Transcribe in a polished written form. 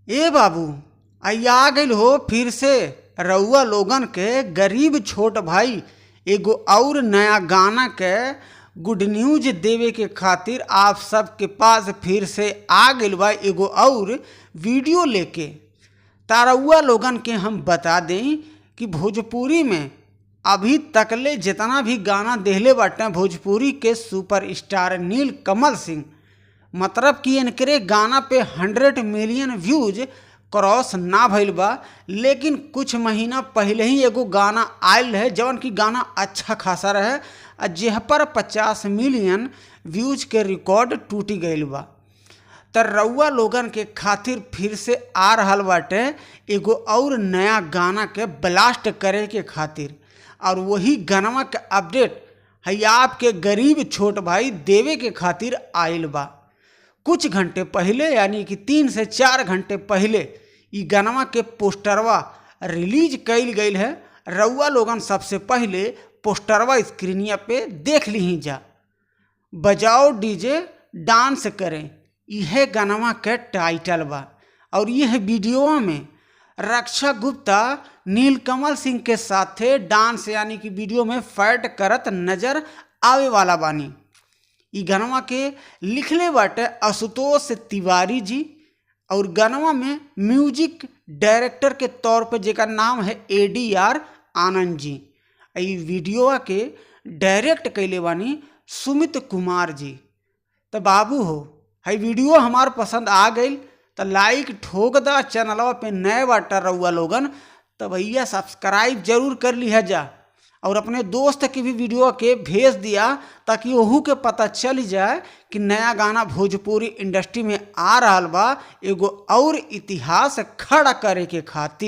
ए बाबू आ गइल हो फिर से रउआ लोगन के गरीब छोट भाई एगो और नया गाना के गुड न्यूज देवे के खातिर आप सबके पास फिर से आ गइल बा एगो और वीडियो लेके। त रउआ लोगन के हम बता दें कि भोजपुरी में अभी तकले जितना भी गाना देहले बाटे भोजपुरी के सुपरस्टार नीलकमल सिंह, मतलब कि इनकरे गाना पे 100 मिलियन व्यूज क्रॉस ना भइल बा, लेकिन कुछ महीना पहले ही एगो गाना आयल रहे जवन कि गाना अच्छा खासा रहे आ जेह पर 50 मिलियन व्यूज के रिकॉर्ड टूटी गइल बा। त रउआ लोगन के खातिर फिर से आ रहल बाटे एगो और नया गाना के ब्लास्ट करे के खातिर, और वही गानवा के अपडेट है आपके गरीब छोट भाई देवे के खातिर आइल बा। कुछ घंटे पहले यानी कि 3 से 4 घंटे पहले ई गानवा के पोस्टरवा रिलीज कइल गइल है। रउआ लोगन सबसे पहले पोस्टरवा स्क्रीनिया पे देख लीही जा। बजाओ डीजे डांस करें, यह गानवा के टाइटल बा। और यह वीडियो में रक्षा गुप्ता नीलकमल सिंह के साथे डांस यानी कि वीडियो में फाइट करत नजर आवे वाला बानी। ई गानवा के लिखले बाटे आशुतोष तिवारी जी और गानवा में म्यूजिक डायरेक्टर के तौर पे जेकर नाम है ADR आनंद जी। ई वीडियोवा के डायरेक्ट कैले बानी सुमित कुमार जी। तो बाबू हो हई वीडियो हमार पसंद आ गई तो लाइक ठोक दा, चैनलवा पे नए बाटा रउआ लोगन तो भैया सब्सक्राइब जरूर कर लिहा जा और अपने दोस्त के भी वीडियो के भेज दिया ताकि ओहू के पता चल जाए कि नया गाना भोजपुरी इंडस्ट्री में आ रहा बा एगो और इतिहास खड़ा करे के खातिर।